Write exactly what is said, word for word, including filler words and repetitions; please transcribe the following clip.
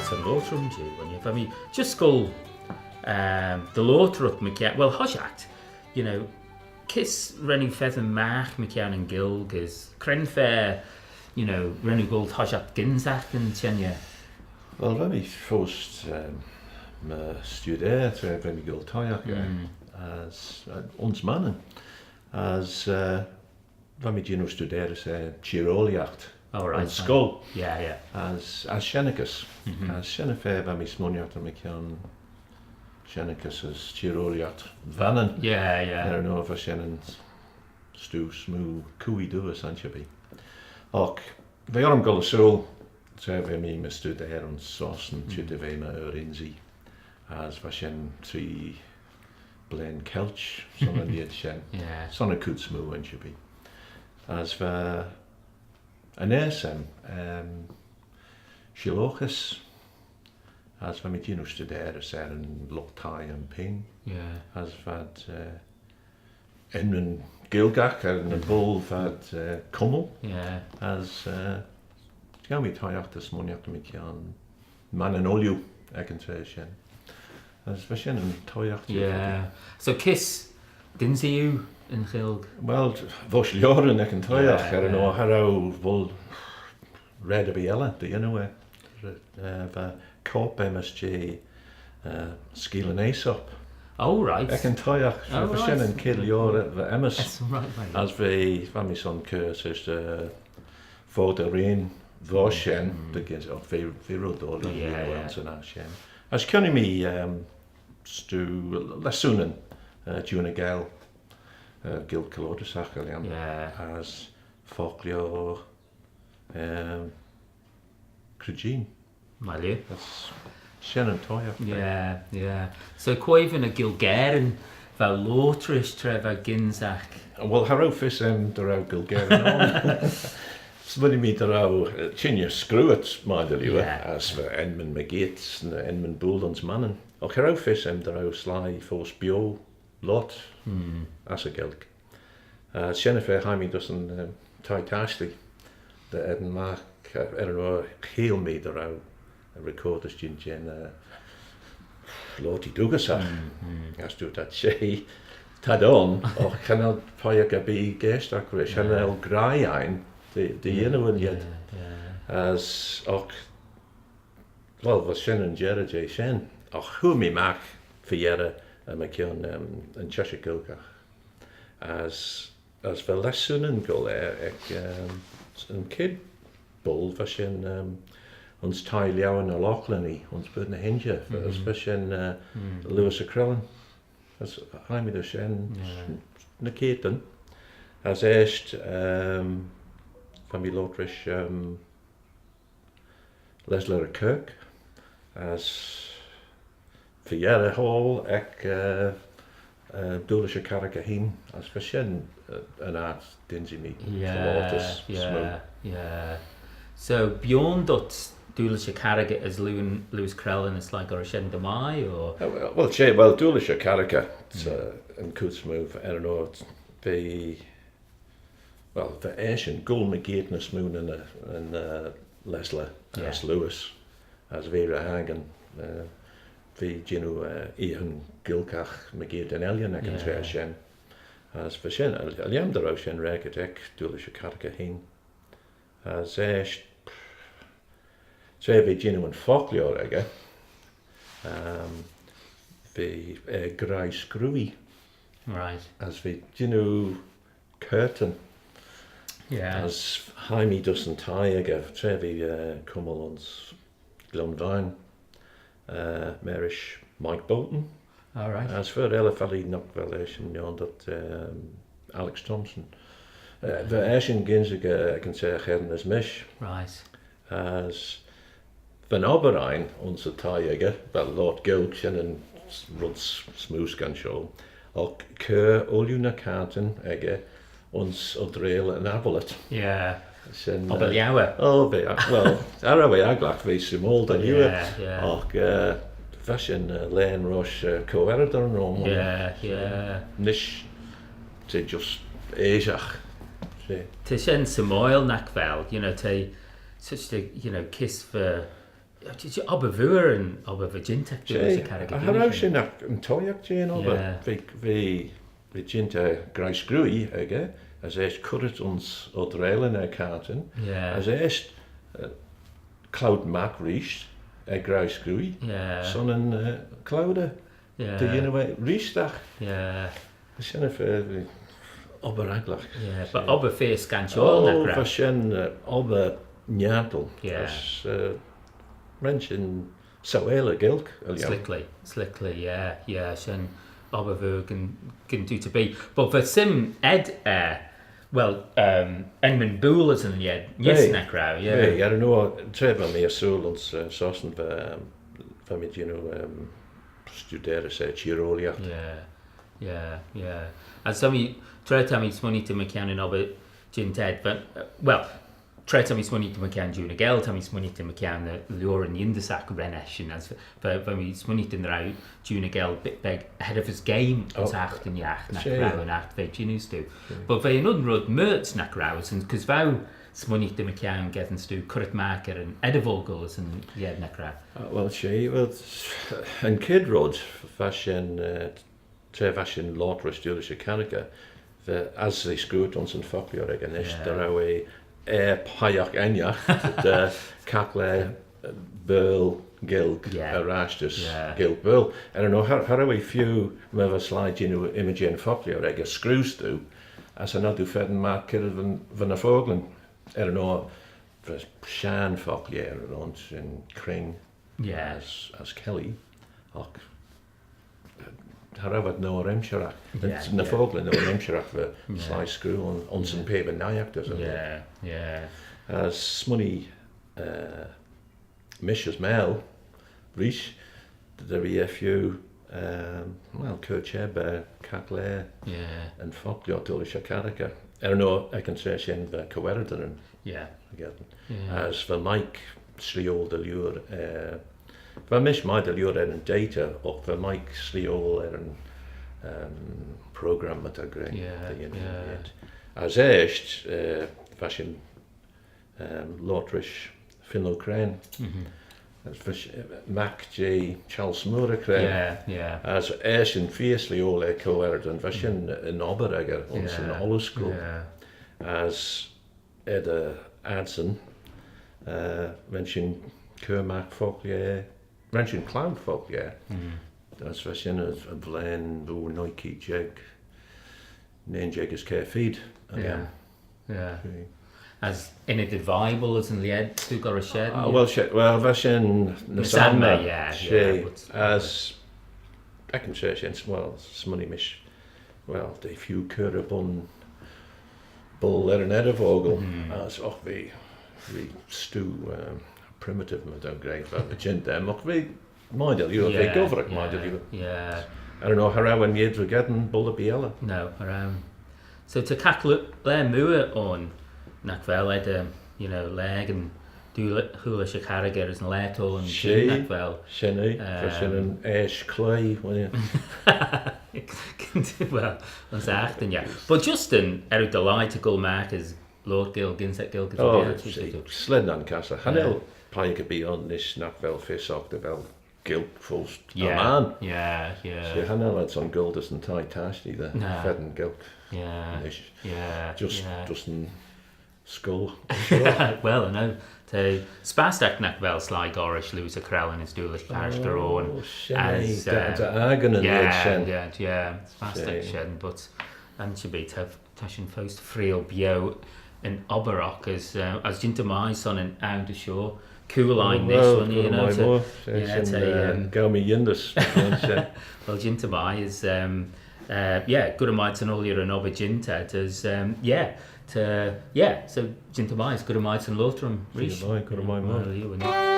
Yn loayrt rhym jeu, ren eh, va mee just goll, um, dy loayrt rhyt mychione, well, hoshiaght, you know, kys ren oo feddyn magh mychione yn Ghaelg as cre'n fa, you know, ren oo goll toshiaght gynsagh yn çhengey? Well, va mee foast, um, my studeyr, tra va mee goll toshiaght, eh, as, uh, ayns Mannin. As, uh, va mee jannoo studeyrys er çheer-oilagh. Oh, right, yn scoill. Yeah, yeah. As, as shennaghys. Mm-hmm. As shen y fa va mee smooinaghtyn mychione shennaghys as çheer-oilagh Vannin. Yeah, yeah. Er yn oyr va shen yn stoo smoo cooie dooys ayns shen. Agh v'eh orrym goll ersooyl, tra va mee my studeyr ayns Sostyn, mm, çheet va my er-ynsee. As va shen tree blein Celtish, son yn lheid shen. Yeah. Son y chooid smoo ayns shen. As va yn ayrs aym, um, shiloghys, as va mee jannoo studeyrys er yn lught-thie aym pene. Yeah. As v'ad, uh, enmyn Gaelgagh er ny boayl v'ad, uh, cummal. Yeah. As, uh, ghow mee toshiaght as smooinaghtyn mychione Mannin Ooilley ec yn traa shen. As va shen yn toshiaght. Yeah. So kys dynsee oo yn Ghaelg? Well, voish lioaryn ec yn toshiaght, yeah, er yn oyr cha row, well, red erbee elley dy yannoo eh. Uh, va corp aym's jeh, uh, Skeealyn Aesop. Oh, right. Ec yn toshiaght, oh, va shen yn chied lioar va aym's. That's right, right. As va, va mee son cur, so, uh, Fo dy reen voish shen, mm, dy gys, oh, v'eh, v'eh red doillee, yeah, you know, yeah, ayns yn aght shen. As chionnee mee, um, stoo lessoonyn, uh, Juan y Geill, uh, Gaelg Calloardyssagh, vel lhiam. Yeah. As fockleyr, um, Cree Jean. My lord. That's shen yn toshiaght. Yeah, yeah. So quoi va ny Gaelgeyryn v'ou loayrt rish tra v'ou gynsagh? Well, cha row fys aym dy row Gaelgeyryn ayn. Smooinee mee dy row, uh, çhengey screeuit mie dy liooar, yeah, as va enmyn mygeayrt, ny enmyn buill ayns Mannin. Agh cha row fys aym dy row sleih foast bio loayrt, hmm, as y Ghaelg. Uh, shen y fa hie mee dys yn, um, thie tashtee dy eddin magh, uh, er yn oyr cheayll mee dy row recordys jeant jeh'n, uh, loayrtee dooghyssagh. Mm, mm. As dooyrt ad, she, t'ad ayn, agh cha nel peiagh erbee geaishtagh rish, cha nel graih ain dy, dy yannoo yn lheid. Yeah, yeah. As, agh, well, va shen yn jerrey jeh shen. Agh hooar mee magh fy-yerrey, um, mychione, um, yn çheshaght Gaelgagh. As, as va lessoonyn goll er ec, um, yn chied buill va shen, um, ayns thie liauyr ny Loghleenee, ayns Burt ny h-Inshey, as va shen, uh, Lewis y Crellin. As hie mee dys shen, yeah, ny keayrtyn. As eisht, um, va mee loayrt rish, um, Leslie Kirk, as fy-yerrey hoal ec, eh, eh, Doolish y Carragher hene, as va shen, eh, yn aght dynsee mee, yeah, follaghys, yeah, smoo. Yeah. So, b'ayn dhyt Doolish y Carragher as Lewin, Lewis Crellin, as like, or shen dy mie, or? Eh, well, well, she, well, Doolish y Carragher, mm, eh, yn chooid smoo, er yn oyr, v'eh, well, va eshyn goll mygeayrt ny smoo na, na, na Leslie, yeah, as Lewis, as v'eh ry-akin, eh, v'eh jannoo, eh, oiaghyn Gaelgagh mygeayrt yn ellan ec yn, yeah, traa shen. As va shen, er, er lhiam dy row shen raagit ec Doolish y Carragher hene. As eisht, tra v'eh jannoo yn fockleyr echey, um, v'eh, eh, graih screeuee. Right. As v'eh jannoo curtain. Yeah. As hie mee dys yn thie echey, tra v'eh, eh, cummal ayns Glion Vine, eh, marish Mike Bolton. All right. As fer elley feallagh noa vel eshyn, nione dhyt, um, Alex Thompson. Eh, va eshyn gynsaghey, eh, ec yn çheshaght as mish. Right. As va'n obbyr ain ayns y thie echey, va loayrt Gaelg, shen yn s-, red s-, smoo scanshoil, agh cur ooilley ny cartyn echey ayns oardail yn abbylid. Yeah. Shen, obbyr, eh, liauyr. Oh, v'eh, well, cha row eh agglagh, v'eh symoil dy liooar. Yeah, yeah. Agh, eh, va shen, eh, laghyn roish, eh, co-earrooderyn aym. Yeah, yeah. Nish, t'eh just aashagh. T'eh. Ta shen symoil, nagh vel, you know, t'eh such a, you know, kys va Obbyr vooar yn obbyr va jeant ec Doolish y Carreg y Ghaoilge. Cha row shin agh yn toshiaght jeh'n obbyr. V'eh, v'eh, v'eh jeant er greie screeuee echey, as eisht currit ayns Odd Reilyn er cartyn, as eisht, eh, clout magh reesht er greie screeuee son yn, eh, clowder. Dy yannoo eh reesht agh. Shen y fa obbyr agglagh. Obbyr fer scanshoil, nagh row? Va shen, eh, obbyr niartal. As, eh, ren shin saualey Gaelg, er lhiam. Slickly, slickly, yeah, yeah, shen obbyr v'eh gyn, gyn dooyt erbee. But va sym ayd, eh, well, um, enmyn boole as y lheid, nish, nagh row, yeah. Hey, I don't know, tra va mee ersooyl ayns, eh, Sostyn, va, um, va mee jannoo, um, studeyrys er çheer-ooilley. Yeah, yeah, yeah. As ta mee, tra ta mee smooinaghtyn mychione yn obbyr jeant ayd, va, well, tra ta mee smooinaghtyn mychione Juan y Geill, ta mee smooinaghtyn mychione ny liooaryn yindyssagh ren eshyn, as va, va mee smooinaghtyn dy row Juan y Geill bit beg ahead of his game ayns aght ennagh, nagh row, yn aght v'eh jannoo stoo. But v'eh yn un red mayrt, nagh row, as yn, 'cause v'ou smooinaghtyn mychione geddyn stoo currit magh er yn eddyr-ockle as y lheid, nagh row? Uh, well, she, well, yn chied red, va shin, uh, tra va shin loayrt rish Doolish y Carreg, va, as v'eh scruit ayns yn fockleyr ec Nish, dy row eh, eh, peiagh ennagh dy caghlaa Baarle Gaelg er ash dys Gaelg Baarle. Er yn oyr, cha, cha row eh feeu myr va sleih jannoo ymmyd jeh'n fockleyr ec y screeu stoo, as cha nod oo feddyn magh c'red va, va ny focklyn. Er yn oyr, va shenn fockleyr ayns yn Cring as, as Kelly, agh cha row ad noa-emshiragh. Ny focklyn noa-emshiragh va sleih screeu ayns yn pabyr-naight as y lheid. As smooinee, eh, mish as Mel reesht, dy, dy ve eh feeu, um, well, cur çheb er caghlaa yn fockleyr Doolish y Carreg. Er yn oyr, ec yn traa shen va Caerwerdyn er-gerrard. As va Mike sleeaul dy liooar, eh, va mish mie dy liooar er yn data, agh va Mike sleeaul er yn, um, program, my ta gra, dy yannoo. As eisht, eh, va shin, um, loayrt rish Finlo Crane. As va sh-, mac jeh Charles Mooar Crane. As eshyn fiercely oll er Caerwerdyn, va shin yn obbyr echey ayns yn ollooscoill. As eddyr adsyn, eh, ren shin cur magh fockleyr, ren shin clout fockleyr. As va shin er, er vlein, oh, nuy keead jeig, nuy jeig as kiare feed. As ynnyd Bible as y lheid, t'ou goll rish shen? Ah, well, she, well, va shin ny Sammy, as, ec yn traa shen, well, smooinee mish, well, t'eh feeu cur er bun boayl er yn eddyr-ockle, as, och, v'eh, v'eh stoo, um, primitive, my ta gra, va, va jeant aym, agh v'eh mie dy liooar, v'eh gobbragh mie dy liooar. Er yn oyr, cha row eh ny eaddagh geddyn boayl erbee elley. No, cha row. So ta caghlaa mooar ayn, nagh vel, eddyr, you know, laa ec Doolish y Carreg as yn laa t'ayn, nagh vel? Shen eh, va shin yn ash cloie, well, ayns aght ennagh. But just yn, er dy lhie ta goll magh as loayrt Gaelg, gynsaghey Gaelg, oh, slane anchasley. Cha nel peiagh erbee ayn nish nagh vel fys oc dy vel Gaelg foast er mayrn. So cha nel ad son goll dys yn thie tashtee dy feddyn Gaelg nish. Just, just yn scoill. Well, I know. T'eh spastagh nagh vel sleih gollrish lose y Crellin as Doolish Carreg Garroo. Oh, shen eh, ta, ta aghin yn lheid shen. Yeah, yeah, spastagh shen, but, and should be tough. Ta shin foast freayll bio yn obbyr oc as, eh, as jeant mie son yn oandjy shoh. Cooyl ain nish, you know, ta, yeah, ta, um, gow mee yindys. Well, jeant mie as, um, eh, yeah, gura mie ta'n ooilley yn obbyr jeant ad as, um, yeah, ta, yeah, so jeant mie as gura mie ta'n loayrt rhym reesht. Jeant mie, gura mie.